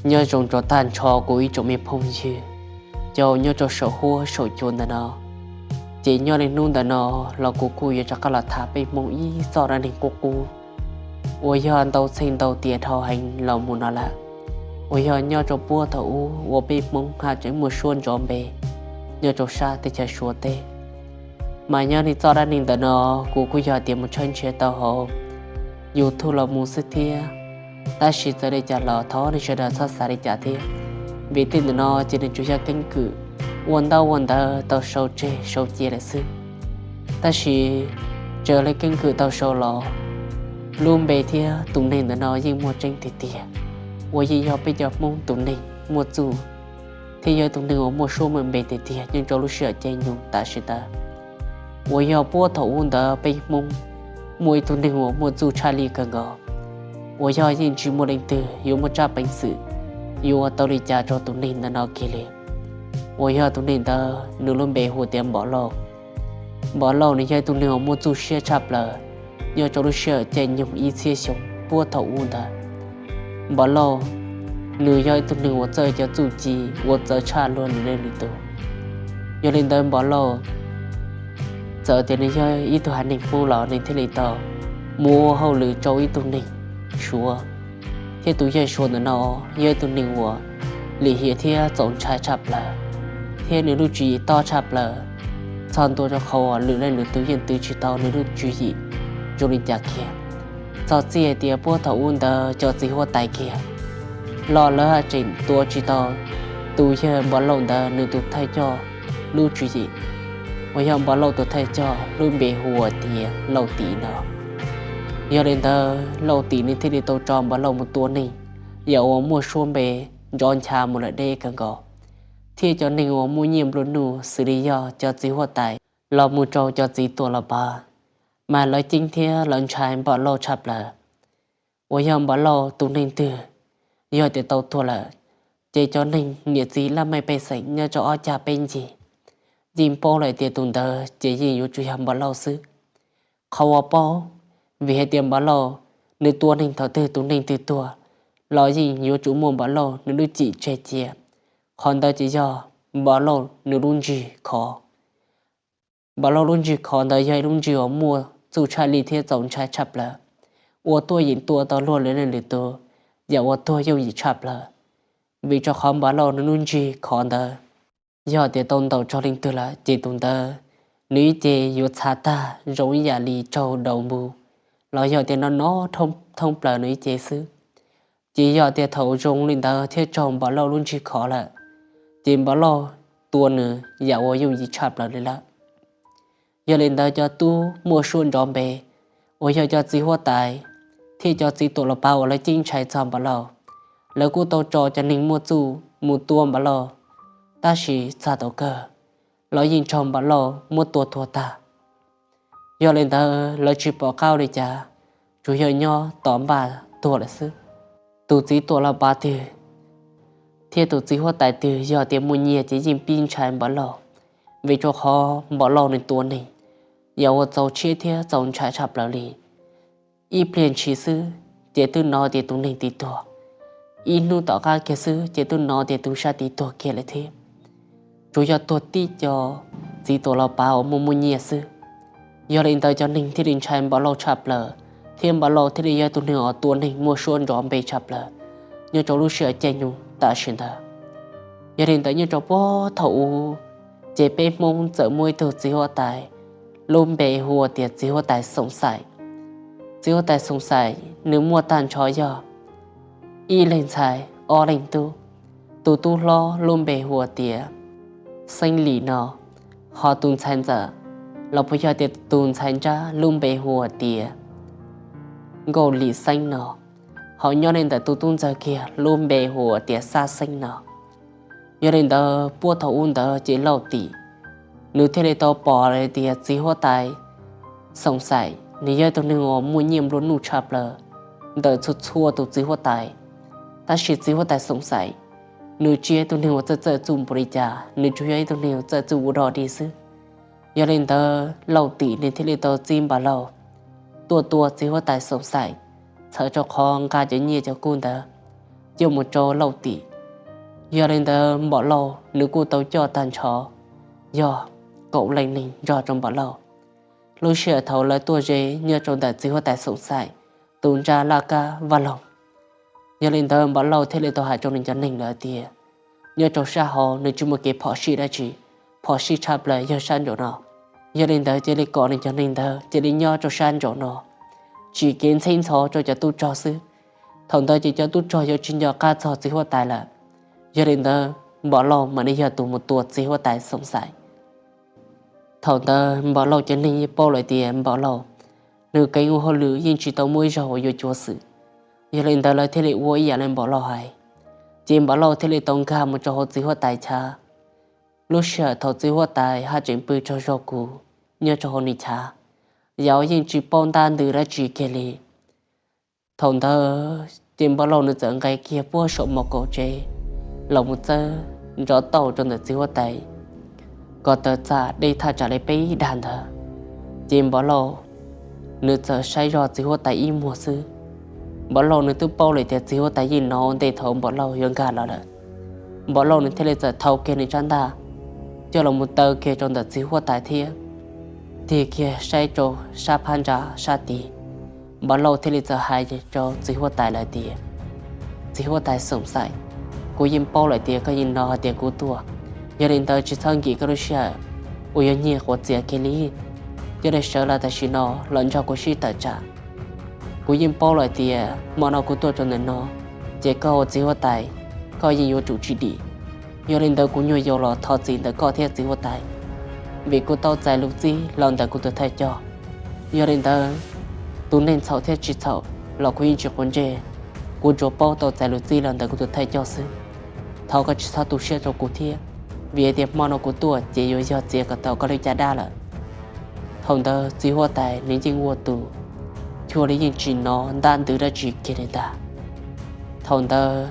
Nyob zoo rau tag nrho kuv ib tsoom me phooj ywg cov nyob rau saum huab saum cua ntawm no. Ces nyob li hnub ntawm no los kuv kuj yuav rov qab los tham peb Hmoob ib txoj dab neeg qub qub uas yog ntau txheej ntau tiam dhau heev los mus no lawm, uas yog nyob rau puag thaum ub uas peb Hmoob haj tseem muaj suab nrov npe nyob rau sab teb chaws Suav teb. Mas nyob li txoj dab neeg ntawm no kuv kuj yog tias mus tshawb nrhiav tau hauv YouTube los mus xwb thiab. Tab sis txawm li cas los thov nej sawv daws txhob xav li cas thiab, vim tej ntawm no ces nws tsuas yog keeb kwm ua ntaub ua ntawv tau sau tseg sau cia lawm xwb. Tab sis raws li keeb kwm tau sau los, lub npe thiab tus neeg ntawm no yeej muaj tseeb tiag tiag, uas yeej yog peb cov Hmoob tus neeg muaj txuj thiab yog ib tug neeg uas muaj suab muaj npe tiag tiag nyob rau lub sij hawm caij nyoog tam sim ntawd, uas yog puag thaum ub ntawd peb Hmoob muaj ib tug neeg uas muaj txuj tshaj lij kawg nkaus, uas yog yeej tsis muaj leej twg yuav muaj tsab peev xwm yuav ua tau li cas rau tus neeg ntawm no kiag li. Uas yog tus neeg ntawd nws lub npe hu tias Npom Lauj. Npom Lauj nws yog ib tug neeg uas muaj txuj siab tshaj plaws nyob rau lub sij hawm caij nyoog ib txhiab xyoo puag thaum ub ntawd. Npom Lauj nws yog ib tug neeg uas txawj cov txuj ci uas txawv tshaj luag lwm leej lwm tus. Yog li ntawd Npom Lauj txawm tias nws yog ib tug haiv neeg Hmoob los nws thiaj li tau mus ua hauj lwm rau ib tug neeg Suav, thiab tus yawg Suav ntawm no yog ib tug neeg uas lim hiam thiab txaus ntshai tshaj plaws, thiab nws lub tswv yim tob tshaj plaws, txog ntua rau qhov uas lwm leej lwm tus yeej twv tsis tau nws lub tswv yim zoo li cas kiag. Txog txij hais tias puag thaum ub ntawd cov txiv huab tais kiag los lawv haj tseem tua tsis tau tus yawg Npom Lauj ntawd nws tus thawj coj lub tswv yim, uas yog Npom Lauj tus thawj coj lub npe hu ua tias Lauj Tim no. Yog li ntawd Lauj Tim nws thiaj li tau tso Npom Lauj mus tua neeg yam uas muaj suab npe nrov ncha mus lawm deb kawg nkaus, thiab cov neeg uas muaj nyiaj nplua nuj xws li yog cov txiv huab tais los mus rau cov txiv tuam los pav, mas lawv ceeb thiab lawv ntshai Npom Lauj tshaj plaws. Uas yog Npom Lauj tus neeg twg yog tias tau tuag lawm, ces cov neeg niam txiv laj mej pej xeem nyob rau ob cag peb ncig yeej paub lawm tias tus ntawd ces yeej yuav tsum yog Npom Lauj xwb. Qhov uas paub, vim hais tias Npom Lauj nws tua neeg thaum twg tus neeg twg tuag los yeej yuav tsum muaj Npom Lauj nws lub cim tseg cia. Qhov ntawd ces yog Npom Lauj nws lub ntsig khov. Npom Lauj lub ntsig khov ntawd yog ib lub ntsig uas muaj txuj tshaj lij thiab txaus ntshai tshaj plaws, uas tuaj yeem tua tau luag lwm leej lwm tus yam uas tuag yooj yim tshaj plaws. Vim rau qhov Npom Lauj nws lub ntsig khov ntawd yog tias tau ntaus raug leej twg lawm ces tus ntawd nws ib ce yuav txhav tag zoo ib yam li raug daus npu, los yog tias no no thoob plaws nws ib ce xwb. Ces yog tias thaum zoo li ntawd thiab raug Npom Lauj lub ntsig khov lawm, ces Npom Lauj tua nws yam uas yooj yim tshaj plaws li lawm. Yog li ntawd cov tub muaj suab nrov npe uas yog cov txiv huab tais thiab cov txiv tuam los pav uas lawv ceeb ntshai txog Npom Lauj, lawv kuj tau tso cov neeg muaj txuj mus tua Npom Lauj, tab sis txog thaum kawg los yeej raug Npom Lauj muab tua tuag tag. Yog li ntawd lawv tsis pom qab ua li cas, tsuas yog nyob tos npaj tuag lawm xwb. Tus txiv tuam los pav twg thiab tus txiv huab tais twg yog tias muaj nyiaj ces yeej pib ntshai Npom Lauj, vim rau qhov Npom Lauj nws tua neeg yam uas txaus tshiab thiab txaus ntshai tshaj plaws li. Ib pliag ntshis xwb ces twb hnov tias tus neeg tid tuag, ib hnub tom qab kiag xwb ces twb hnov tias tus sab tid tuag kiag lawm thiab. Tsuas yog tuag tib co txiv tuam los pav uas muaj muaj nyiaj xwb. Yog li ntawd cov neeg thiaj li ntshai Npom Lauj tshaj plaws, thiab Npom Lauj thiaj li yog tus neeg uas tua neeg muaj suab nrov npe tshaj plaws nyob rau lub sij hawm caij nyoog tam sim ntawd. Yog li ntawd nyob rau puag thaum ub, ces peb Hmoob txawm muaj ib tug txiv huab tais, lub npe hu ua tias txiv huab tais Xoom Xaim. Txiv huab tais Xoom Xaim nws muaj tag nrho yog ib leeg ntxhais ob leeg tub. Tus tub hlob lub npe hu ua tias Xeeb Lis no, ho tus ntxhais ntxawm los puas yog tias tus ntxhais nrab lub npe hu ua tias Nkauj Lis Xeeb no, ho nyob li ntawm tus tub ntxawg kiag lub npe hu ua tias Xab Xeeb no. Yog li ntawd puag thaum ub ntawd ces Lauj Tim nws thiaj li tau pom tias txiv huab tais Xoom Xaim nws yog tus neeg uas muaj nyiaj nplua nuj tshaj plaws ntawm txhua txhua tus txiv huab tais. Tab sis txiv huab tais Xoom Xaim nws tsis yog tus neeg uas txawj txawj txuj npaum li cas, nws tsuas yog ib tug neeg uas txawj txuj ua dog dig xwb. Yog li ntawd Lauj Tim nws thiaj li tau txib Npom Lauj tuaj tua txiv huab tais Xoom Xaim, txhawm rau qhov nqa cov nyiaj cov kub ntawd coj mus rau Lauj tim. Yog li ntawd Npom Lauj nws kuj tau coj tag nrho yog kaum leej neeg nrog rau Npom Lauj. Lub sij hawm thaum lawv tuaj ze nyob rau ntawm txiv huab tais Xoom Xaim tus nra laj kab vaj loog, yog li ntawd Npom Lauj thiaj li tau hais rau nws cov neeg lawm tias nyob rau sab hauv nws tsis muaj kev phom sij dab tsi, phom sij tshaj plaws yog sab nraum no. Yog li ntawd cia li kom nws cov neeg ntawd cia li nyob rau sab nraum no, tsim kev ntxhib ntxhov rau cov tub rog xwb. Thaum ntawd ces cov tub rog yuav tsis nco qab txog txiv huab tais lawm. Yog li ntawd Npom Lauj mam li yog tus mus tua txiv huab tais Xoom Xaim. Thaum ntawd Npom Lauj cov neeg yeej paub lawm tias Npom Lauj nws keev ua hauj lwm yeej tsis tau muaj ib zaug uas yuav cuav xwm. Yog li ntawd lawv thiaj li ua ib yam li Npom Lauj hais, ces Npom Lauj thiaj li tau nkag mus rau hauv txiv huab tais chav. Lub sij hawm thaum txiv huab tais haj tseem pw tsaug zog kuv nyob rau hauv nws chav, yam uas yeej tsis paub ntab ntws dab tsi kiag li. Thaum ntawd ces Npom Lauj nws txawm nqes kiag puag saum mos kaum tsev los mus txawb nrov tauj rau ntawm txiv huab tais kom tawm tsam dej thaj tsam li peb dag ntawd. Ces Npom Lauj nws txawm saib zog txiv huab tais ib muag xwb. Npom Lauj nws twb paub lawm tias txiv huab tais yeej hnov ua ntej thaum Npom Lauj yuav nkag los lawm. Npom Lauj nws thiaj li txawm thau kiag nws tsab ntaj coj los mus taw kiag rau ntawm txiv huab tais thiab tig kiag saib rau sab phab ntsa sab tid. Npom Lauj thiaj li txawm hais rau txiv huab tais lawm tias, Txiv huab tais Xoom Xaim, kuv yeej paub lawm tias koj yeej hnov hais tias kuv tuaj, yog li ntawd tsis txhob nkim koj lub sij hawm uas yuav nyiag quav txias kiag li. Cia li sawv los tam sim no los nrog kuv sib tawm tsam. Kuv yeej paub lawm tias hmo no kuv tuaj rau ntawm no, ces koj ua txiv huab tais, koj yeej yuav tsum tsis dim. Yog li ntawd kuv nyuag yaus los thov txim ntawm koj thiab txiv huab tais, vim kuv tau txais lus txib los ntawm kuv tus thawj coj. Yog li ntawd, tus neeg txhaum thiab tsis txhaum los kuv yeej tsis quav ntsej, kuv tsuas paub tau txais lus txib los ntawm kuv tus thawj coj xwb. Thov koj tsis txhob tu siab rau kuv thiab, vim hais tias hmo no kuv tuaj ces yuav yog txiav kom tau koj lub caj dab lawm. Thaum ntawd txiv huab tais nws yeej ua tus cuag li yeej tsis hnov ntab ntws dab tsi kiag li ntag. Thaum ntawd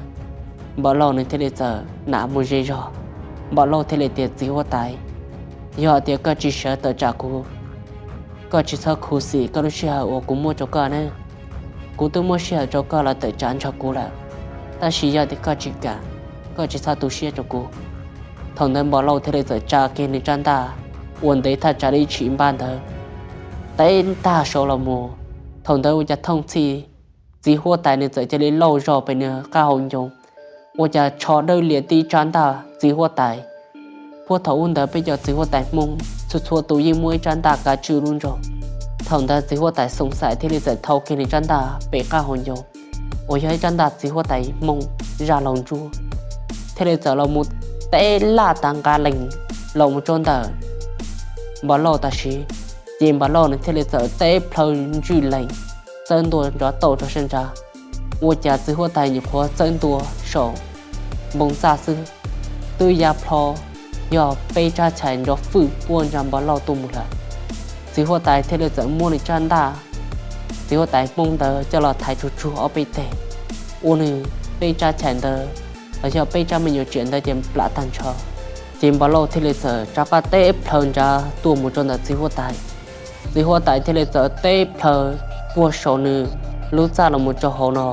Npom Lauj nws thiaj li txawm nam mus ze zog. Npom Lauj thiaj li tias, Txiv huab tais, yog tias koj tsis sawv tawm tsam kuv, koj tsis txhob khuv xim koj lub sij hawm uas kuv muab rau koj ne. Kuv twb muab sij hawm rau koj los tawm tsam nrog kuv lawm, tab sis yog tias koj tsis kam, koj tsis txhob tu siab rau kuv. Thaum ntawd Npom Lauj thiaj li txawm tsa kiag nws tsab ntaj uas ntev thaj tsam li ib tshim npab ntawd teb ntag saud los mus. Thaum ntawd ua cas thooj txhij txiv huab tais nws txawm cia li lauj zog pem nws qab hau ncoo, ua cas tsho dawb lias tib tsab ntaj txiv huab tais. Puag thaum ub ntawd peb cov txiv huab tais Hmoob txhua txhua tus yeej muaj ib tsab ntaj kav tswj lub nroog. Thaum ntawd txiv huab tais Xoom Xaim thiaj li txawm thau kiag nws tsab ntaj pem qab hau ncoo, uas yog ib tsab ntaj txiv huab tais Hmoob zaj laug ntsuab, thiaj li txawm los mus teb laj tag nqa lees los mus rau ntawm Npom Lauj tam sim. Ces Npom Lauj nws thiaj li txawm teb plhaw ntswj lees txawb ntua nrov tauj rau sab ntsa. Ua cas txiv huab tais nyuam qhuav txawb ntua saum npoo txaj xwb, twb ya plho yog peb tsab chais nrov fwj puag ntsa Npom Lauj tuaj mus lawm. Txiv huab tais thiaj li txawm muab nws tsab ntaj txiv huab tais Hmoob ntawd coj los thaiv tsuag tsuag ob peb teg, ua nws peb tsab chais ntawd los yog peb tsab me nyuam tsiam ntawd ces plam tag nrho. Ces Npom Lauj thiaj li txawm rov qab teb plhaw nrad tuaj mus rau ntawm txiv huab tais. Txiv huab tais thiaj li txawm teb plhaw puag saum nws lub txaj los mus rau hauv no.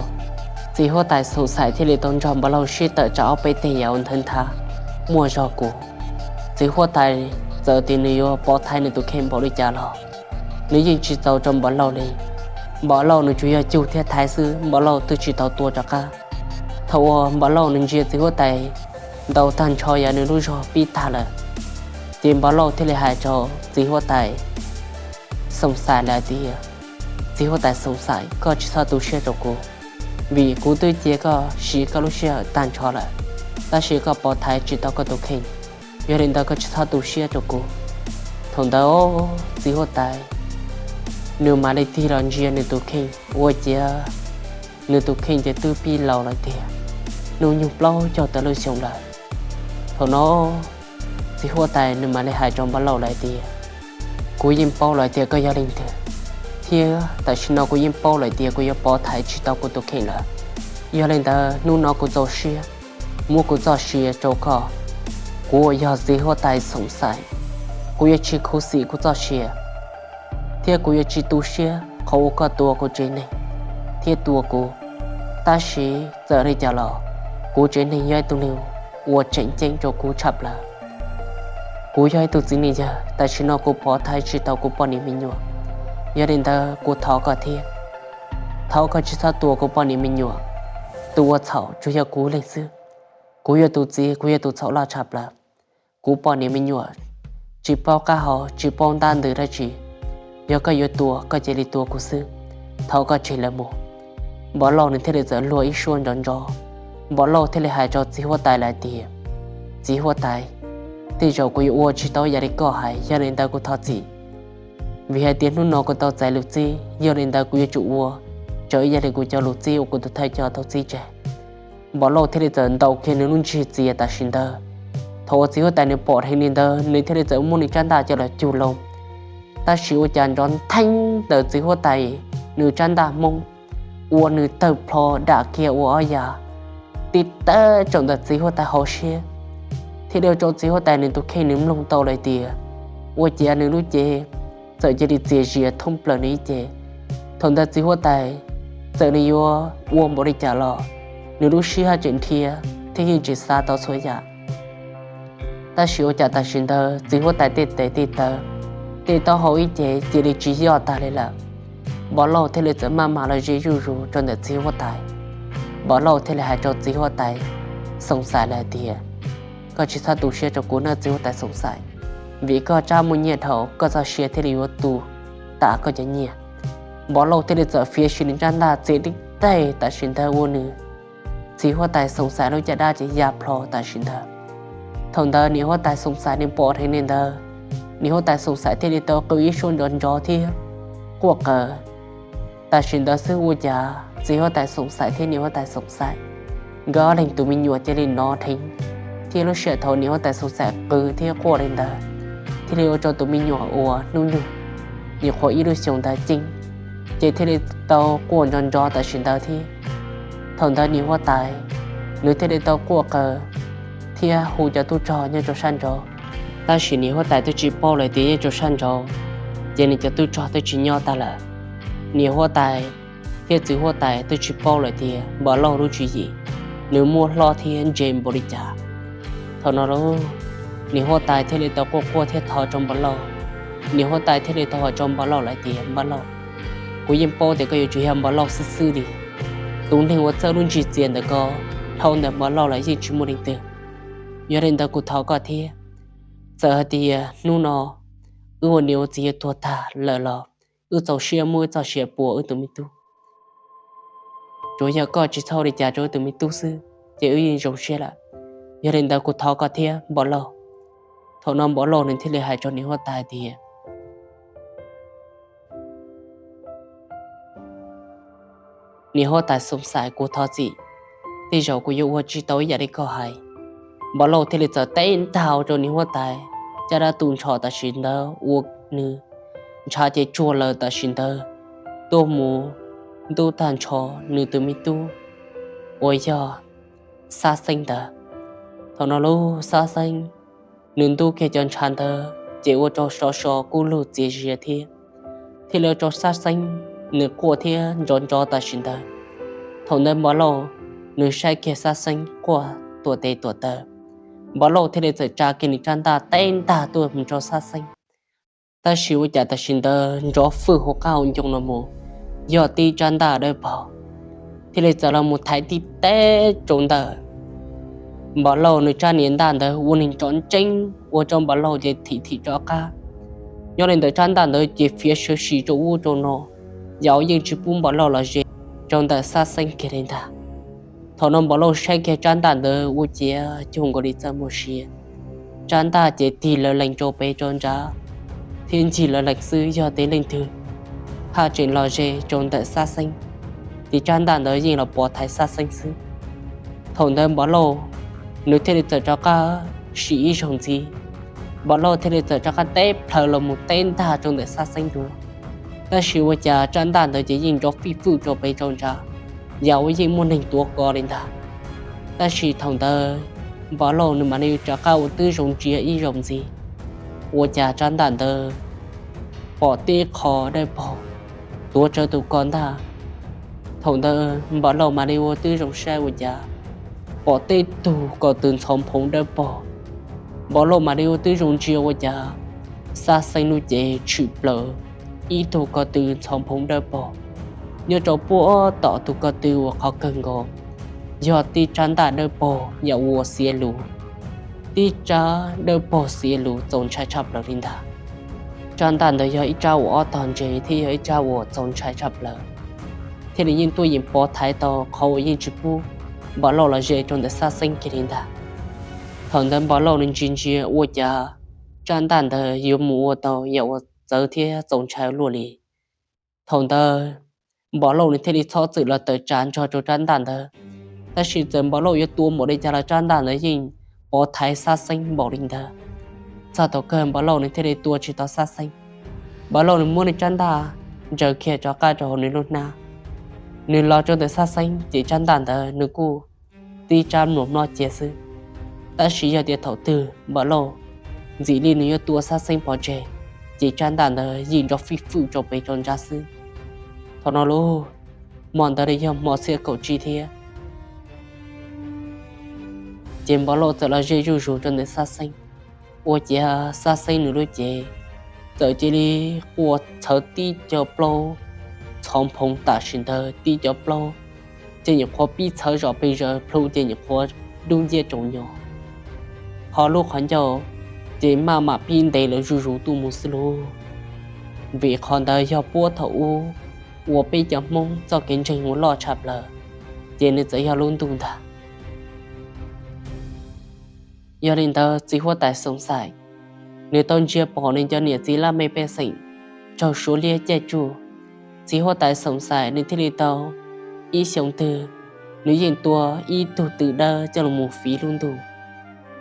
Txiv huab tais Xoom Xaim thiaj li tau nrog Npom Lauj sib tawm tsam ob peb teg yam uas nthawv nthav muaj zog kuv. Txiv huab tais txawm tias nws yuav pov thaiv nws tus kheej npaum li cas los nws yeej tsis txaus rau Npom Lauj li. Npom Lauj nws tsuas yog cug thiab thaiv xwb, Npom Lauj twb tsis tau tua rov qab. Thaum uas Npom Lauj nws ntsia txiv huab tais ntaus tag nrho yam nws lub zog pib tag lawm, ces Npom Lauj thiaj li hais rau txiv huab tais Xoom Xaim lawm tias, Txiv huab tais Xoom Xaim, koj tsis txhob tu siab rau kuv, vim kuv twb cia koj siv koj lub sij hawm tag nrho lawm, tab sis koj pov thaiv tsis tau koj tus kheej. Yog li ntawd koj tsis txhob tu siab rau kuv. Thaum ntawd txiv huab tais nws mam li tig los ntsia nws tus kheej, ua ciav nws tus kheej ces twb pib laus lawm tiag, hnub nyoog plaub caug tawm lub xyoo lawm. Thaum no txiv huab tais nws mam li hais rau Npom Lauj lawm tias, Kuv yeej paub lawm tias koj yog leej twg, thiab tam sim no kuv yeej paub lawm tias kuv yuav pov thaiv tsis tau kuv tus kheej lawm. Yog li ntawd hnub no kuv txaus siab muab kuv txoj sia rau koj. Kuv uas yog txiv huab tais Xoom Xaim, kuv yuav tsis khuv xim kuv txoj sia, thiab kuv yuav tsis tu siab qhov uas koj tua kuv tsev neeg thiab tua kuv. Tab sis txawm li cas los Kuv tsev neeg yog ib tug neeg uas tseem ceeb rau kuv tshaj plaws. Kuv yog ib tug txiv neej yawg, tam sim no kuv pov thaiv tsis tau kuv poj niam me nyuam, yog li ntawd kuv thov koj thiab, thov koj tsis txhob tua kuv poj niam me nyuam. Tus ua txhaum tsuas yog kuv leeg xwb. Kuv yog tus txiv, kuv yog tus txhaum loj tshaj plaws. Kuv poj niam me nyuam tsis paub qab hau, tsis paub ntab ntws dab tsi. Yog koj yuav tua, koj cia li tua kuv xwb. Thov koj tseg lawv mus. Npov Lauj nws thiaj li txawm luag ib suab nrov nrov. Npov Lauj thiaj li hais rau txiv huab tais lawm tias, Txiv huab tais, tej zaum kuv yuav ua tsis tau yam li koj hais, yog li ntawd kuv thov txim. Vim hais tias hnub no kuv tau txais lus txib, yog li ntawd kuv yuav tsum ua raws ib yam li kuv cov lus txib uas kuv tus thawj coj tau txib tseg. Npov Lauj thiaj li txawm ntaus kiag nws lub ntsig txias tam sim ntawd. Thaum uas txiv huab tais nws pom dheev li ntawd, nws thiaj li txawm muab nws tsab ntaj coj los cug loo. Tab sis ua cas nrov ntheeb ntawm txiv huab tais nws tsab ntaj hmoob, ua nws tawg plho dam kiag ua ob yam, tib tawg tsaum ntawm txiv huab tais hauv siab, thiaj li ua rau txiv huab tais nws tus kheej nws mloog tau lawm tias, ua ciav nws lub cev txawm cia li txias zias thoob plaws nws ib ce. Thaum ntawd txiv huab tais txawm nws yuav ua npaum li cas los nws lub siab haj tseem dhia thiab yeej tsis xav tau txhua yam. Tab sis ua cas tam sim ntawd txiv huab tais tej tes tej taw, tej taub hau ib ce cia li tsis yoj tag li lawm. Npov Lauj thiaj li txawm maj mam los ze zuj zus rau ntawm txiv huab tais. Npov Lauj thiaj li hais rau txiv huab tais Xoom Xais lawm tias, Koj tsis txhob tu siab rau kuv nawb txiv huab tais Xoom Xais, vim koj tsab muaj nyiaj dhau, koj txoj sia thiaj li yuav tu tas koj cov nyiaj. Npov Lauj thiaj li txawm fiav sim nws tsab ntaj txiav tib teg tam sim ntawd ua nws txiv huab tais Xoom Xais lub caj dab ces ya plho tam sim ntawd. Thaum ntawd niam huab tais Xoom Xais nws pom dheev li ntawd, niam huab tais Xoom Xais thiaj li tau qw ib suab nrov nrov thiab quaj qw. Tam sim ntawd xwb ua cas txiv huab tais Xoom Xais thiab niam huab tais Xoom Xais nkawd ob leeg tus me nyuam cia li nov dheev, thiab lub sij hawm thaum niam huab tais Xoom Xais qw thiab quaj li ntawd, thiaj li ua rau tus me nyuam uas hnub nyoog nyuam qhuav ib lub xyoos ntawd ceeb, ces thiaj li tau quaj nrov nrov tam sim ntawd thiab. Thaum ntawd niam huab tais nws thiaj li tau quaj qw thiab hu cov tub rog nyob rau sab nraud. Tab sis niam huab tais twb tsis paub lawm tias nyob rau sab nraud ces nws cov tub rog twb tsis nyob tag lawm. Niam huab tais thiab txiv huab tais twb tsis paub lawm tias Npov Lauj lub tswv yim nws muaj hlob thiab ntse npaum li cas. Thaum no lauj, niam huab tais thiaj li tau quaj quaj thiab thov rau Npov Lauj. Niam huab tais thiaj li tau hais rau Npov Lauj lawm tias, Npov Lauj, kuv yeej paub tias koj yuav tsum yog Npov Lauj xwb xwb li. Tus neeg uas txawj lub ntsig txias ntawm ko, dhau ntawm Npov Lauj lawm yeej tsis muaj leej twg. Yog li ntawd kuv thov koj thiab, txawm hais tias hnub no wb ua niam ua txiv yuav tuag tag lawm los wb txaus siab muab wb txoj sia pub wb tus me tub. Tsuas yog koj tsis txhob ua li cas rau wb tus me tub xwb, ces wb yeej zoo siab lawm. Yog li ntawd kuv thov koj thiab Npov Lauj. Thaum no Npov Lauj nws thiaj li hais rau niam huab tais tias, Niam huab tais Xoom Xais, kuv thov txim, tej zaum kuv yuav ua tsis tau ib yam li koj hais. Npov Lauj thiaj li txawm teb ntag rau niam huab tais caj dab tu nrho tam sim ntawd ua nws ntshav ces tsuag lawm tam sim ntawd, tuaj mus ntub tag nrho nws tus me tub uas yog Xab Xeeb ntawd. Thaum no lub Xab Xeeb nws ntub kiag cov ntshav ntawd ces ua rau so so kub lug txias zias thiab, thiaj li ua rau Xab Xeeb nws quaj thiab nrov nrov tam sim ntawd. Thaum ntawd Npov Lauj nws saib kiag Xab Xeeb quaj tuam tes tuam taw, Npov Lauj thiaj li txawm tsa kiag nws tsab ntaj teb ntag tuaj mus rau Xab Xeeb. Tab sis ua cas tam sim ntawd nrov fwj hauv qab hauv ncoo no mus, yog tib tsab ntaj dawb paug thiaj li txawm los mus thaiv tib teg rau ntawm Npov Lauj nws tsab niam ntaj ntawd ua neeg nrov ntseeb ua rau Npov Lauj ces thim thim rov qab. Nyob li ntawd tsab ntaj ntawd ces fiav sawv sim rau ub rau no, yam uas yeej tsis pub Npov Lauj los ze rau ntawm Xab Xeeb kiag li ntag. Thaum no Npov Lauj saib kiag tsab ntaj ntawd ua ciav cuag nkaus li txawj muaj sia, tsab ntaj ces tig lawv lees rau pem rau nrad thiab ncig lawv lees xwb, yog tias leej twg haj tseem los ze rau ntawm Xab Xeeb ces tsab ntaj ntawd yeej los pov thaiv Xab Xeeb xwb. Thaum ntawd Npov Lauj nws thiaj li txawm rov qab sim ib zaug ntxiv, Npov Lauj thiaj li txawm rov qab teb plhaws los mus teb ntag rau ntawm Xab Xeeb dua. Tab sis ua cas tsab ntaj ntawd ces yeej nrov fij fwj rau pem rau nrad, yam uas yeej muaj neeg tuav ko li ntag. Tab sis thaum ntawd Npov Lauj nws mam li rov qab ua twb zoo ntsia ib zaug ntxiv, ua cas tsab ntaj ntawd pom tib qho dawb paug tuav rawv tus ko ntag. Thaum ntawd Npov Lauj mam li ua twb zoo saib ua cas pom tej tug ko tw ntxhov nphoov dawb paug. Npov Lauj mam li ua twb zoo ntsia ua cas Xab Xeeb lub cev tshwm plaws ib tug ko tw ntxhov nphoov dawb paug. Nyob rau puab tom tus ko tw uas qhov kawg nkaus yog tib tsab ntaj dawb paug yam uas xiav lus, tib tsab dawb paug xiav lus txaus ntshai tshaj plaws li ntag. Tsab ntaj ntawd yog ib tsab uas ob tog ntse thiab yog ib tsab uas txaus ntshai tshaj plaws, thiaj li yeej tuaj yeem pov thaiv tau qhov uas yeej tsis pub Npov Lauj los ze rau ntawm Xab Xeeb kiag li ntag. Thaum ntawd Npov Lauj nws ntsia ntsia ua cas tsab ntaj ntawd yuav mus ua tau yam uas txawv thiab txaus ntshai luaj li. Thaum ntawd Npov Lauj nws thiaj li txhob txwm los tawm tsam nrog rau tsab ntaj ntawd, tab sis txawm Npov Lauj yuav tua npaum li cas los tsab ntaj ntawd yeej pov thaiv Xab Xeeb npaum li ntawd. Txog thaum kawg Npov Lauj nws thiaj li tua tsis tau Xab Xeeb. Npov Lauj nws muab nws tsab ntaj ntsaws kiag rov qab rau hauv nws lub hnab. Nws los rau ntawm Xab Xeeb ces tsab ntaj ntawd nws kuj tib tsab mluas mlob cia xwb. Tab sis yog tias thaum twg Npov Lauj ntxim li nws yuav tua Xab Xeeb pov tseg, ces tsab ntaj ntawd yeej nrov fij fwj rau pem rau nrab xwb. Thaum no lub hmo ntawd li yog hmo txhiab kaum tsib thiab, ces Npov Lauj txawm los ze zuj zus rau ntawm Xab Xeeb, ua ciav Xab Xeeb nws lub cev txawm cia li quaj txhawv tib co plaub ntxhov nphoov tam sim ntawd, tib co plaub ces nyuam qhuav pib txhawv zom pes zaws, plhu ces nyuam qhuav dub nciab tsaus nyo. Ho lub qhov ncauj ces maj mam pib ntev lawm zuj zus tuaj mus xwb lauj. Vim qhov ntawd yog puab thaum ub ua peb cov Hmoob txoj kev ntseeg uas loj tshaj plaws, ces nws txawm yog lub ntuj ntag. Yog li ntawd txiv huab tais Xoom Xais nws tau ntsia pom nws cov niam txiv laj mej pej xeem raug Suav liab caij tsuj. Txiv huab tais Xoom Xais nws thiaj li tau ib xyoo twg nws yeej tua ib tug tw dawb coj los mus fiv lub ntuj,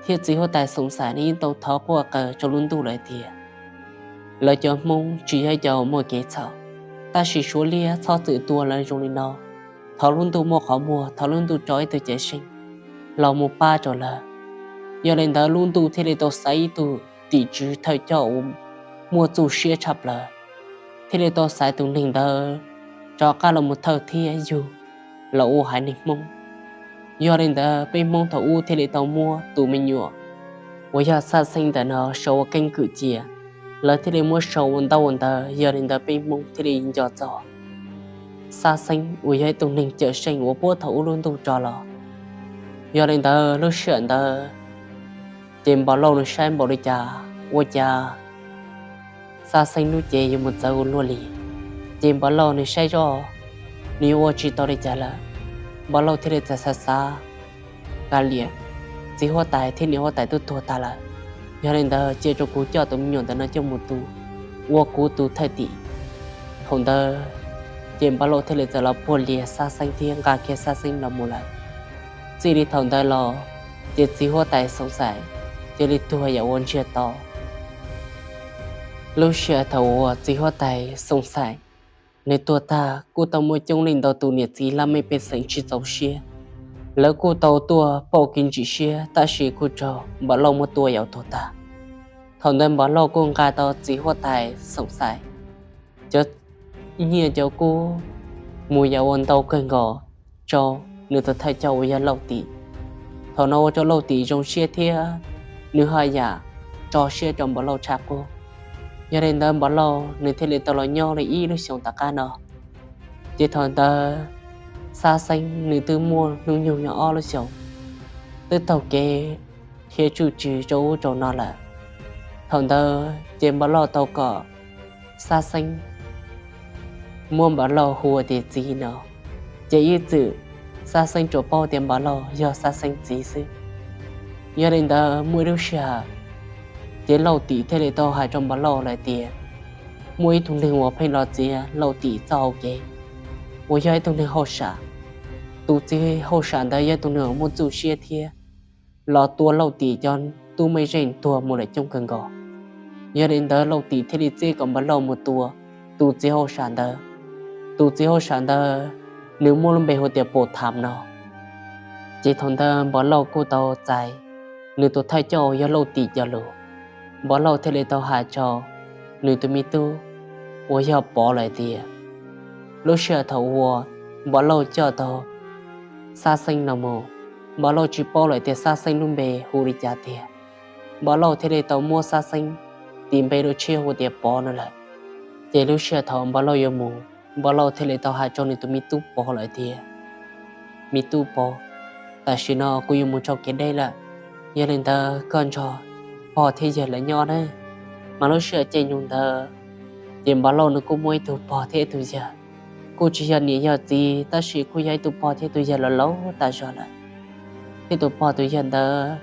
thiab txiv huab tais Xoom Xais nws yeej tau thov quaj qw rau lub ntuj lawm tias lawv cov Hmoob tsis yog cov muaj kev txhaum, tab sis Suav liab txhob txwm tua lawv zoo li no. Thov lub ntuj muaj qhov muag, thov lub ntuj tso ib tug cawm seej los mus pab rau lawv. Yog li ntawd lub ntuj thiaj li tau xaiv ib tug tim tswv thawj coj uas muaj txuj siab tshaj plaws, thiaj li tau xaiv tus neeg ntawd rov qab los mus thawj thiab yug los ua haiv neeg Hmoob. Yog li ntawd peb Hmoob thaum ub thiaj li tau muab tus me nyuam uas yog Xab Xeeb ntawm no sau ua keeb kwm cia, lawv thiaj li muab sau ua ntaub ua ntawv. Yog li ntawd peb Hmoob thiaj li nco txog Xab Xeeb uas yog ib tug neeg cawm seej uas puab thaum ub lub ntuj tso los. Yog li ntawd lub sij hawm ntawd ces Npov Lauj nws saib npaum li cas ua cas Xab Xeeb lub cev yuav mus txawv ua luaj li. Ces Npov Lauj nws saib zoj nws yuav ua tsis tau li cas lawm, Npov Lauj thiaj li txawm xav xav kav liam, txiv huab tais thiab niam huab tais twb tuag tag lawm, yog li ntawd cia rau kuv coj tus me nyuam ntawm no coj mus tu ua kuv tus thawj tim. Thaum ntawd ces Npov Lauj thiaj li txawm los puag lias Xab Xeeb thiab nqa kiag Xab Xeeb los mus lawm. Txij li thaum ntawd los ces txiv huab tais Xoom Xais cia li tuag yam uas ntsiag to. Lub sij hawm thaum uas txiv huab tais Xoom Xais nws tuag tag kuj tau muaj coob leej ntau tus niam txiv laj mej pej xeem tsis txaus siab, lawv kuj tau tuaj pauj kev ntsim siab tab sis kuj raug Npov Lauj muab tua yam tuag tag. Thaum ntawd Npov Lauj kuj nqa tau txiv huab tais Xoom Xais cov nyiaj cov kub mus yam uas ntau kawg nkaus rau nws tus thawj coj uas yog Lauj Tim. Thaum no ua rau Lauj Tim zoo siab thiab nws haj yam tso siab rau Npov Lauj tshaj qub. Yog li ntawd Npov Lauj nws thiaj li tau los nyob li ib lub xyoos tom qab no. Ces thaum ntawd Xab Xeeb nws twb muaj hnub nyoog yog ob lub xyoos, twb taug kev thiab tsuj tswv rau ub rau no lawm. Thaum ntawd ces Npov Lauj tau kom Xab Xeeb muab Npov Lauj hu ua tias txiv no, ces ib txwm Xab Xeeb tsuas paub tias Npov Lauj yog Xab Xeeb txiv xwb. Yog li ntawd muaj ib lub sij hawm ces Lauj Tim thiaj li tau hais rau Npov Lauj lawm tias muaj ib tug neeg uas pheej los txiav Lauj Tim txoj hau kev uas yog ib tug neeg hauj sam. Tus txiv hauj sam ntawd yog ib tug neeg uas muaj txuj siab thiab los tua Lauj Tim cov tub mej zeej tuag mus lawm coob kawg nkaus. Yog li ntawd Lauj Tim thiaj li txib kom Npov Lauj mus tua tus txiv hauj sam ntawd. Tus txiv hauj sam ntawd nws muaj lub npe hu tias Pus Tham no. Ces thaum ntawd Npov Lauj kuj tau txais nws tus thawj coj uas yog Lauj Tim cov lus. Npov Lauj thiaj li tau hais rau nws tus me tub uas yog Pov lawm tias lub sij hawm thaum uas Npov Lauj coj tau Xab Xeeb no mus, Npov Lauj tsis paub lawm tias Xab Xeeb lub npe hu li cas tiag. Npov Lauj thiaj li tau muab Xab Xeeb tis npe rau tshiab hu tias Pov no lawm. Ces lub sij hawm thaum Npov Lauj yuav mus, Npov Lauj thiaj li tau hais rau nws tus me tub Pov lawm tias, Me tub Pov, tam sim no kuv yuav mus txoj kev deb lawm, yog li ntawd koj nrog pog thiab yawg lawv nyob na. Mas lub sij hawm caij nyoog ntawd, ces Npov Lauj nws kuj muaj ib tug pog thiab ib tug yawg, kuj tsis yog niam yog txiv tab sis kuj yog ib tug pog thiab ib tug yawg laus laus tas zog lawm. Thiab tus pog tus yawg ntawd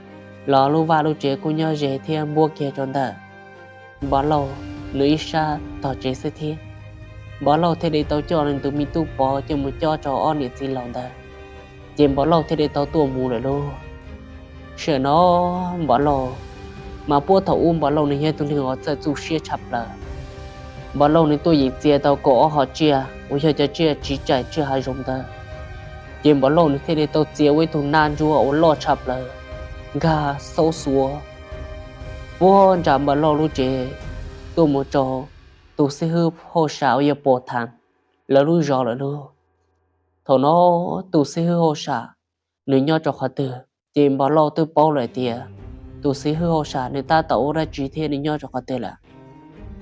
los lub vaj lub tsev kuj nyob ze thiab npuab kiag rau ntawm Npov Lauj nws ib sab tog tsev xwb thiab. Npov Lauj thiaj li tau coj nws tus me tub Pov coj mus cob rau ob niam txiv laus ntawd, ces Npov Lauj thiaj li tau tuaj mus lawm lauj. Sij hawm no Npov Lauj, mas puag thaum ub Npov Lauj nws yog tus neeg uas txawj txuj siab tshaj plaws. Npov Lauj nws tuaj yeem txia tau kaum ob hom tsiaj uas yog cov tsiaj tsiv tsaim tsiaj hav zoov ntawd, ces Npov Lauj nws thiaj li tau txia ua ib tug nab ntsuab uas loj tshaj plaws, nkag xaub xuav puag nram Npov Lauj lub tsev tuaj mus rau tus xib hwb hauj sam uas yog Pov Tham lawv lub zos lawm lauj. Thaum no tus xib hwb hauj sam nws nyob rau qhov twg, ces Npov Lauj twb paub lawm tias tus xib hwb hauj sam nws tab tom ua dab tsi thiab nws nyob rau qhov twg lawm.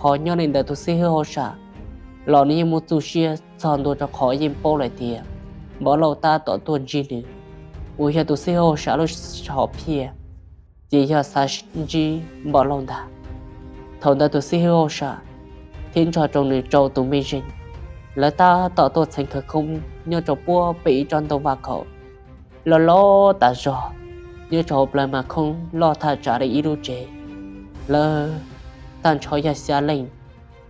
Ho nyob li ntawd tus xib hwb hauj sam los nws yeej muaj txuj siab txog ntua rau qhov yeej paub lawm tias Npov Lauj tab tom tuaj ntsib nws, uas yog tus xib hwb hauj sam lub hom phiaj ces yog xav ntsib Npov Lauj ntag. Thaum ntawd tus xib hwb hauj sam thiab nrog rau nws rau tus mej zeej, lawv tab tom tuaj txheev khawv koob nyob rau puag pem ib tsob ntoo vaj khaum loj loj tas zog, nyob rau hauv plawv mas khoob loj thaj tsam li ib lub tsev. Lawv tag nrho yog xya leej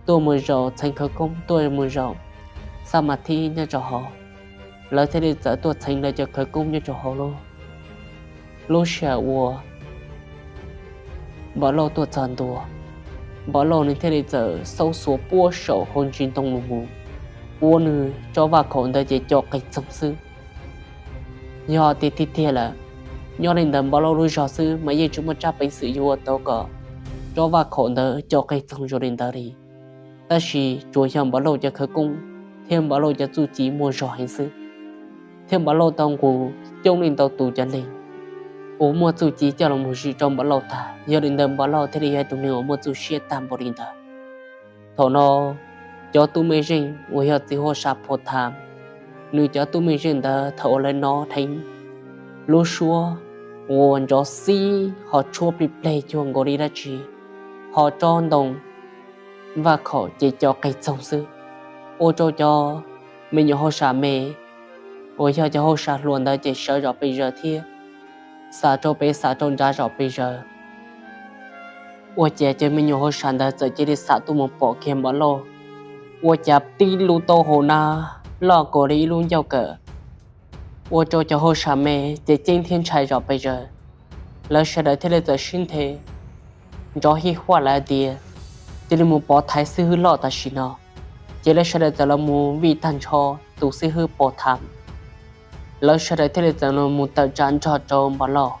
tuaj mus zaum txheev khawv koob, tuaj mus zaum xab mas thib nyob rau hauv. Lawv thiaj li txawm tuaj txheev lawv cov khawv koob nyob rau hauv lauj. Lub sij hawm uas Npov Lauj tuaj txog ntua, Npov Lauj nws thiaj li txawm xaub xuav puag saum hauv ntsis ntoo los mus ua nws tsob vaj khaum ntawd ces co qis txoog xwb. Yog tiag tiag tiag lawm, nyob li ntawd Npov Lauj lub zog xwb mas yeej tsis muaj tsab peev xwm yuav ua tau kom tsob vaj khaum ntawd co qis txoog zoo li ntawd li. Tab sis tsuas yog Npov Lauj cov khawv koob thiab Npov Lauj cov txuj ci muaj zog heev xwb, thiab Npov Lauj tau nqus coob leej ntau tus cov neeg uas muaj txuj ci coj los mus zim rau Npov Lauj tag. Yog li ntawd Npov Lauj thiaj li yog tus neeg uas muaj txuj siab tag npaum li ntawd. Thaum no cov tub mej zeej uas yog txiv hauj sam Pov Tham, nws cov tub mej zeej ntawd thaum uas lawv hnov dheev lub suab uas nrov xib ho tshuab plig pleg cuag nkaus li dab tsi, ho tsob ntoo vaj khaum ces co qis txoog xwb, ua rau cov me nyuam hauj sam me uas yog cov hauj sam hluas ntawd ces sawv zom pes zaws thiab xav rau pem xav rau nrad zom pes zaws. Ua cas cov me nyuam hauj sam ntawd txawm cia li xam tuaj mus pom kiag Npov Lauj, ua cas tib lub taub hau nab loj nkaus li ib lub ncauj kawm, ua rau cov hauj sam me ces ceeb thiab ntshai zom pes zaws. Lawv sawv daws thiaj li txawm sib nthe nrov hij huaj lawv hais tias, Cia li mus pov Thaiv xib hwb loj tam sim no. Ces lawv sawv daws txawm los mus vij tag nrho tus xib hwb Pov Tham. Lawv sawv daws thiaj li txawm los mus tawm tsam nrog rau Npov Lauj.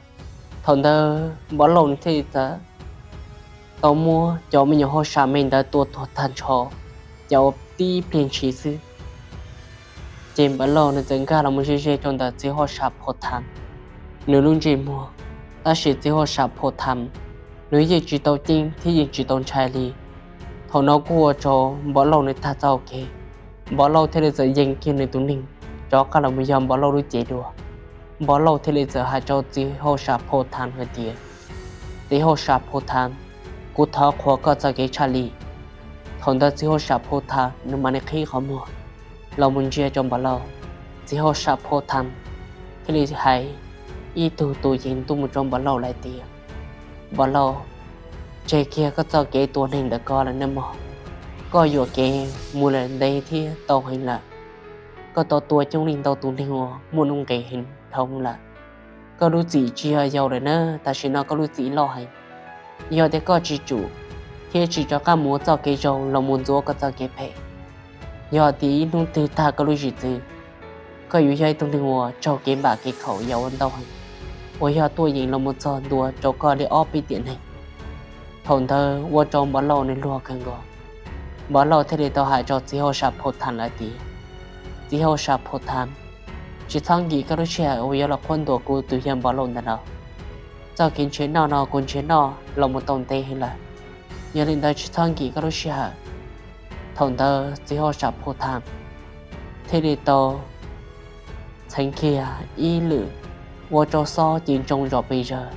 Thaum ntawd Npov Lauj nws thiaj li txawm tau muab cov me nyuam hauj sam me ntawd tua tuag tag nrho, ces ua tib pliag ntshis xwb. Ces Npov Lauj nws txawm nkag los mus ze ze rau ntawm txiv hauj sam Pov Tham nws lub ntsej muag, tab sis txiv hauj sam Pov Tham nws yeej tsis tau ceeb thiab yeej tsis tau ntshai li. Thaum no kuj ua rau Npov Lauj nws tag txoj kev, Npov Lauj thiaj li txawm yees kiag nws tus neeg rov qab los mus yog Npov Lauj lub cev dua. Npov Lauj thiaj li txawm hais rau txiv hauj sam Pov Tham hais tias, Txiv hauj sam Pov Tham, kuv thov qhuas koj txoj kev tshaj lij. Thaum ntawd txiv hauj sam Pov Tham nws mam li qhib qhov muag los mus ntsia rau Npov Lauj. Txiv hauj sam Pov Tham thiaj li hais ib tug tus yees tuaj mus rau Npov Lauj lawm tias, Npov Lauj, tseg kiag koj txoj kev tua neeg ntawm koj lawm nawb mog. Koj yuam kev mus lawm ntev thiab tau heev lawm. Koj tau tua coob leej ntau tus neeg uas muaj nuj nqis heev dhau lawm. Koj lub txim tsis yog yau lawm na, tam sim no koj lub txim loj heev. Yog tias koj tsis tsum thiab tsis rov qab mus ua txoj kev zoo los mus ntxuav koj txoj kev phem, yog tias ib hnub twg tag koj lub zwm txwv, koj yuav yog ib tug neeg uas raug kev npam kev khaum yam ua ntau heev, uas yog tuaj yeem los mus txog ntua rau koj li ob peb tiam neeg. Thaum ntawd ua rau Npov Lauj nws luag kawg nkaus. Npov Lauj thiaj li tau hais rau txiv hauj sam Pov Tham lawm tias, Txiv hauj sam Pov Tham, Tsis txhob nkim koj lub sij hawm uas yuav los qhuab ntuas kuv tus yawg Npov Lauj ntawm no. Txoj kev nrhiav noj no kuv nrhiav noj los mus tau ntev heev lawm, yog li ntawd tsis txhob nkim koj lub sij hawm. Thaum ntawd txiv hauj sam Phu Tham thiaj li tau txheev kiag ib lwm ua rau xob ci ntsoog zom pes zawg.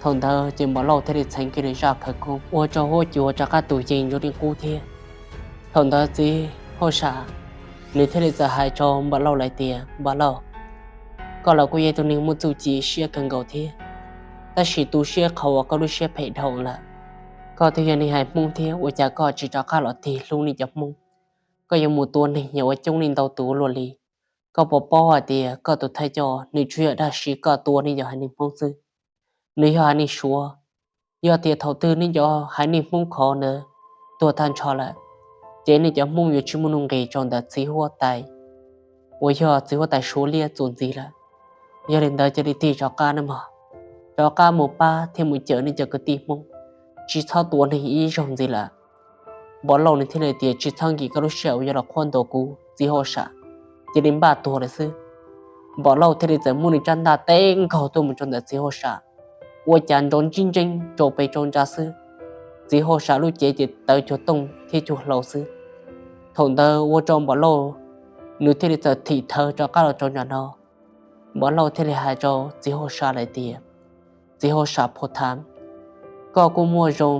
Thaum ntawd ces Npov Lauj thiaj li txheev kiag nws zaj khawv koob ua rau huab cua rov qab tus yees ntsuj li qub thiab. Thaum ntawd txiv hauj sam nws thiaj li txawm hais rau Npov Lauj lawm tias, Npov Lauj, koj los kuj yog ib tug neeg muaj txuj ci siab kawg nkaus thiab, tab sis tu siab qhov uas koj lub siab phem dhau lawm. Koj twb yog neeg haiv Hmoob thiab ua cas koj tsis rov qab los tig hlub nej cov Hmoob? Koj yuav mus tua neeg yog ua coob li ntau tus luaj li. Koj puas paub hais tias koj tus thawj coj nws tsuas yog dag siv koj tua neeg yog haiv neeg Hmoob xwb, nws yog haiv neeg Suav. Yog tias thaum twg nej cov haiv neeg Hmoob khov ntawd tuag tag nrho lawm, ces nej cov Hmoob yuav tsis muaj nuj nqis rau ntawm txiv huab tais uas yog txiv huab tais Suav liab txuas ntxiv lawm. Yog li ntawd cia li tig rov qab nawb mog, rov qab mus pab thiab mus cawm nej cov kwv tij Hmoob, tsis txhob tua neeg ib zaug ntxiv lawm. Npov Lauj nws thiaj li tias, Tsis txhob nkim koj lub sij hawm uas yuav los qhuab ntuas kuv, txiv hauj sam. Cia li npaj tuag lawm xwb. Npov Lauj thiaj li txawm muab nws rab ntaj teb nkaug tuaj mus rau ntawm txiv hauj sam, ua cas nrov ntsib ntseeb rau pes rau ntsa xwb, txiv hauj sam lub cev ces tawv cuag tooj thiab cuag hlau xwb. Thaum ntawd ua rau Npov Lauj nws thiaj li txawm thim thawv rov qab los rau nram no. Npov Lauj thiaj li hais rau txiv hauj sam lawm tias, Txiv hauj sam Phu Tham, koj kuj muaj zoo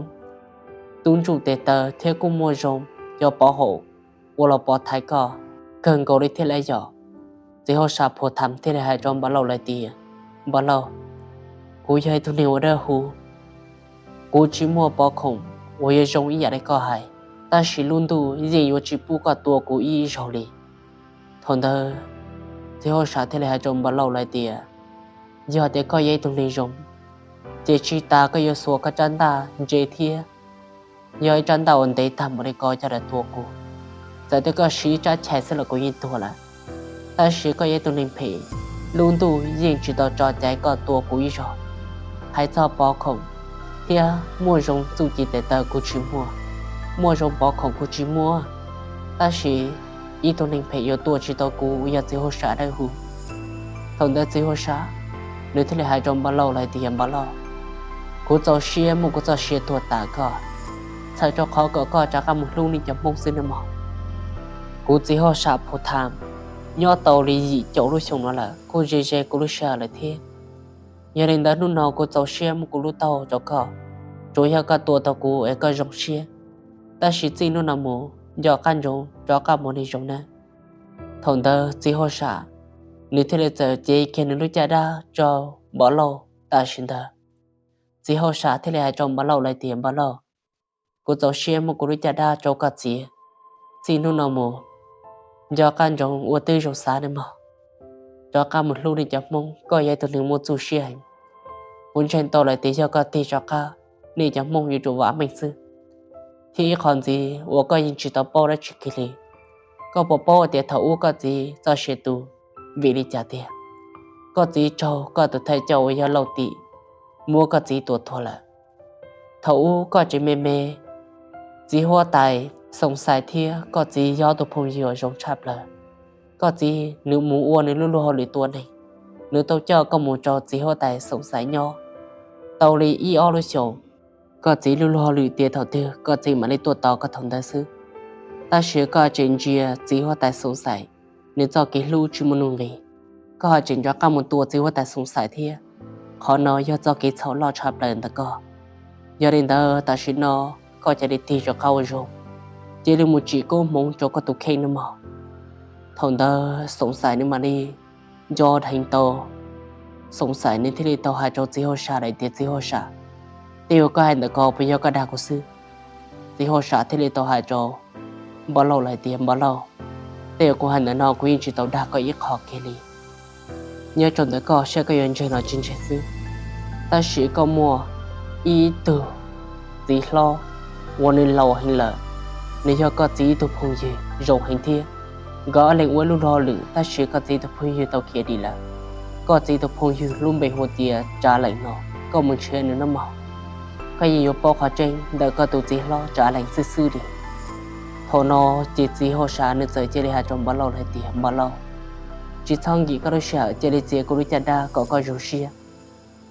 tub ntsuj tes taw thiab kuj muaj zoo cov pov haum ua los pov thaiv koj kawg nkaus li thiab lauj yom. Txiv hauj sam Phu Tham thiaj li hais rau Npov Lauj lawm tias, Npov Lauj, kuv yog ib tug neeg uas dawb huv, kuv tsis muaj pov khoom uas yuav zoo ib yam li koj hais, tab sis lub ntuj yeej yuav tsis pub koj tua kuv ib zaug li. Thaum ntawd txiv hauj sam thiaj li hais rau Npov Lauj lawm tias, Yog tias koj yog ib tug neeg zoo, ces tsis tas koj yuav xuas koj rab ntaj ntse thiab, yog ib rab ntaj uas ntev tag npaum li ko coj los tua kuv. Txawm tias koj siv ib rab chais xwb los kuv yeej tuag lawm. Tab sis koj yog ib tug neeg phem, lub ntuj yeej tsis tau tso cai koj tua kuv ib zaug. Hais txog pov khoom thiab muaj zoo txuj ci tes taw kuv tsis muaj, muaj zoo pov khoom kuv tsis muaj, tab sis ib tug neeg phem yuav tua tsis tau kuv uas yog txiv hauj sam dawb huv. Thaum ntawd txiv hauj sam nws thiaj li hais rau Npov Lauj lawm tias, Npov Lauj, kuv txaus siab muab kuv txoj sia tuag tas koj, txhawm rau qhov kom koj rov qab mus hlub nej cov Hmoob xwb nawb mog. Kuv txiv hauj sam Phu Tham nyob tau li yim caum lub xyoo no lawm kuj ze ze kuv lub sij hawm lawm thiab. Yog li ntawd hnub no kuv txaus siab muab kuv lub taub hau rau koj, tsuas yog koj tua tau kuv es koj zoo siab. Tab sis txij hnub no mus nco qab ntsoov rov qab mus neeg zoo nawb. Thaum ntawd txiv hauj sam nws thiaj li txawm cev kiag nws lub caj dab rau Npov Lauj tam sim ntawd. Txiv hauj sam thiaj li hais rau Npov Lauj lawm tias, Npov Lauj, kuv txaus siab muab kuv lub caj dab rau koj txiav. Txij hnub no mus nco qab ntsoov ua tib zoo xav nawb mog, rov qab mus hlub nej cov Hmoob, koj yog ib tug neeg muaj txuj siab heev. Kuv ntseeg tau lawm tias yog koj tig rov qab, nej cov Hmoob yuav tsum vam meej xwb. Thiab ib qho ntxiv uas koj yeej tsis tau paub dab tsi kiag li, koj puas paub tias thaum ub koj txiv txoj sia tu vim li cas tiag? Koj txiv raug koj tus thawj coj uas yog Lauj Tim muab koj txiv tua tuag lawm. Thaum ub koj tseem me me, txiv huab tais Xoom Xais thiab koj txiv yog tus phooj ywg zoo tshaj plaws. Koj txiv nws mus ua nws lub luag hauj lwm tua neeg, nws tau coj koj mus rau txiv huab tais Xoom Xais nyob tau li ib ob lub xyoos. Koj txiv lub luag hauj lwm tiav thaum twg koj txiv mam li tuaj tos koj thaum ntawd xwb. Tab sis koj tseem ntsia txiv huab tais Xoom Xais nws txoj kev hlub tsis muaj nuj nqis, koj ho tseem rov qab mus tua txiv huab tais Xoom Xais thiab. Qhov no yog txoj kev txhaum loj tshaj plaws ntawm koj. Yog li ntawd tam sim no koj cia li tig rov qab ua zoo, cia li mus tsim koob hmoov rau koj tus kheej nawb mog. Thaum ntawd Xoom Xais nws mam li nco dheev tau. Xoom Xais nws thiaj li tau hais rau txiv hauj sam lawm tias, Txiv hauj sam, tej uas koj hais ntawm ko puas yog koj dag kuv xwb? Txiv hauj sam thiaj li tau hais rau Npov Lauj lawm tias, Npov Lauj, tej uas kuv hais ntawm no kuv yeej tsis tau dag koj ib qho kiag li. Nyob rau ntawm koj saib koj yuav ntseeg los tsis ntseeg xwb. Tab sis koj muaj ib tug txiv hlob uas nws laus heev lawm, nws yog koj txiv ib tug phooj ywg zoo heev thiab. Nkawd ob leeg ua ib lub luag hauj lwm tab sis koj txiv tus phooj ywg tau khiav dim lawm. Koj txiv tus phooj ywg lub npe hu tias Tsav Leem no, koj mus nrhiav nws nawb mog. Koj yeej yuav paub qhov tseeb ntawm koj tus txiv hlob Tsav Leem xwb xwb li. Thaum no ces txiv hauj sam nws txawm cia li hais rau Npov Lauj hais tias, Npov Lauj, tsis txhob nkim koj lub sij hawm, cia li txiav kuv lub caj dab kom koj zoo siab.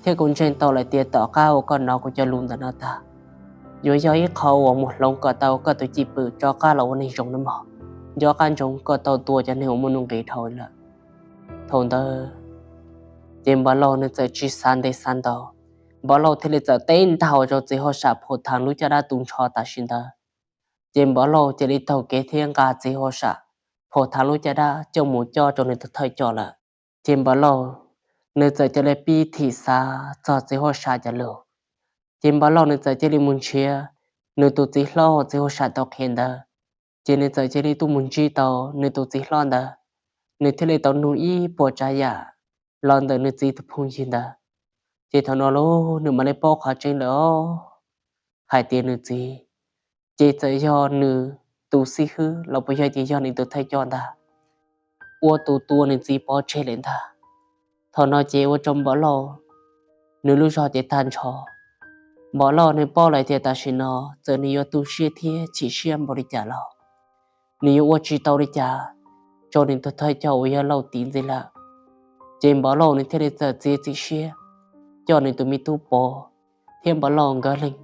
Thiab kuv ntseeg tau lawm tias tom qab uas koj hnov kuv cov lus ntawm no tag, yuav yog ib qho uas mus hloov kom tau koj tus cwj pwm rov qab los ua neeg zoo nawb mog. Nco qab ntsoov koj tau tua cov neeg uas muaj nuj nqis dhau lawm. Thaum ntawd ces Npov Lauj nws txawm tsis xav ntev xav ntau. Npov Lauj thiaj li txawm teb ntag rau txiv hauj sam Phom Thaav lub caj dab tu nrho tam sim ntawd. Ces Npov Lauj cia li taug kev thiab nqa txiv hauj sam Phom Thaav lub caj dab coj mus coj rau nws tus thawj coj lawm. Ces Npov Lauj nws txawm cia li pib thim xav txog txiv hauj sam cov lus. Ces Npov Lauj nws txawm cia li mus nrhiav nws tus txiv hlob uas txiv hauj sam tau qhia ntawd. Ces nws txawm cia li tuaj mus ntsib tau nws tus txiv hlob ntawd, nws thiaj li tau nug ib puas tsav yam los ntawm nws txiv tus phooj ywg ntawd. Ces thaum no lauj nws mam li paub qhov tseeb lawm os, hais tias nws txiv ces txawm yog nws tus xib hwb los puas yog tias yog nws tus thawj coj ntag, ua tus tua nws txiv pov tseg lawm ntag. Thaum no ces ua rau Npov Lauj nws lub zog ces tag nrho. Npov Lauj nws paub lawm tias tam sim no txawm nws yuav tu siab thiab chim siab npaum li cas los nws yuav ua tsis tau li cas rau nws tus thawj coj uas yog Lauj Tiv Ntxiv lawm. Ces Npov Lauj nws thiaj li txawm txiav txim siab coj nws tus me tub Pov thiab Npov Lauj nkawd leeg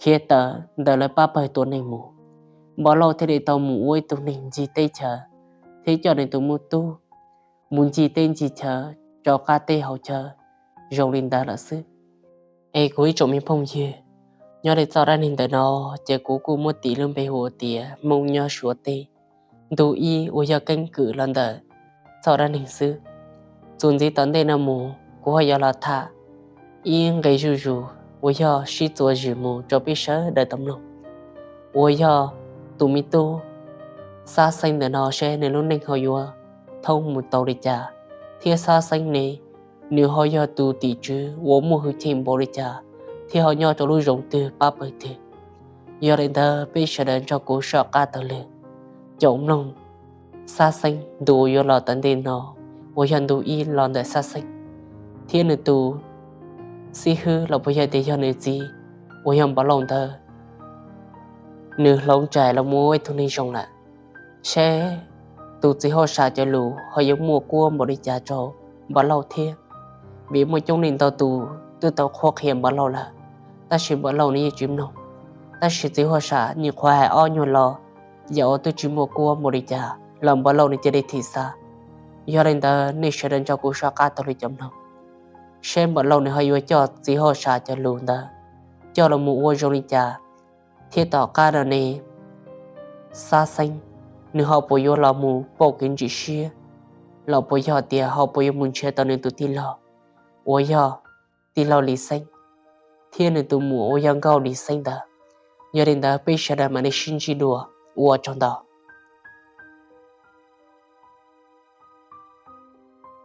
khiav tawm ntawm lawv pab pawg tua neeg mus. Npov Lauj thiaj li tau mus ua ib tug neeg ncig teb chaws thiab coj nws tus me tub mus ncig teb ncig chaw rau qab teb hauv chaw zoo li ntawd lawm xwb. Es kuv ib tsoom me phooj ywg, nyob li txoj dab neeg ntawm no ces kuv kuj muab tis lub npe hu tias Hmoob nyob Suav teb ntu ib uas yog keeb kwm los ntawm txoj dab neeg xwb. Txuas ntxiv tom ntej no mus kuv ho yuav los tham ib nqe zuj zus uas yog sib txuas zwm mus rau peb sawv daws tau mloog, uas yog tus me tub Xab Xeeb ntawm no seb nws lub neej ho yuav thoob mus tau li cas, thiab Xab Xeeb ne, nws ho yog tus tim tswv uas muaj hwj chim npaum li cas thiab ho nyob rau lub zoov twg pab pawg twg. Yog li ntawd peb sawv daws nrog kuv soj qab taug lw caum mloog Xab Xeeb ntu uas yuav los tom ntej no, uas yog ntu ib los ntawm Xab Xeeb thiab nws tus xib hwb los puas yog tias yog nws txiv uas yog Npov Lauj ntawd, nws hloov tsam los mus ua ib tug neeg zoo lawm, seb tus txiv hauj sam cov lus ho yuav muaj kuab npaum li cas rau Npov Lauj thiab. Vim muaj coob leej ntau tus twb tau qhuab qhia Npov Lauj lawm, tab sis Npov Lauj nws yeej tsis mloog. Tab sis txiv hauj sam nyuam qhuav hais ob nyuag lo yam uas twb tsis muaj kuab npaum li cas los Npov Lauj nws cia li thim xav. Yog li ntawd nej sawv daws nrog kuv soj qab taug lw caum mloog, seb Npov Lauj nws ho yuav coj txiv hauj sam cov lus ntawd coj los mus ua zoo li cas, thiab tom qab no ne Xab Xeeb nws ho puas yuav los mus pauj kev ntsim siab, los puas yog tias ho puas yuav mus nrhiav tau nws tus tij laug uas yog tij laug Lis Xeeb thiab nws tus muam uas yog Nkauj Lis Xeeb ntawd. Yog li ntawd peb sawv daws mam li sib ntsib dua, ua tsaug ntau.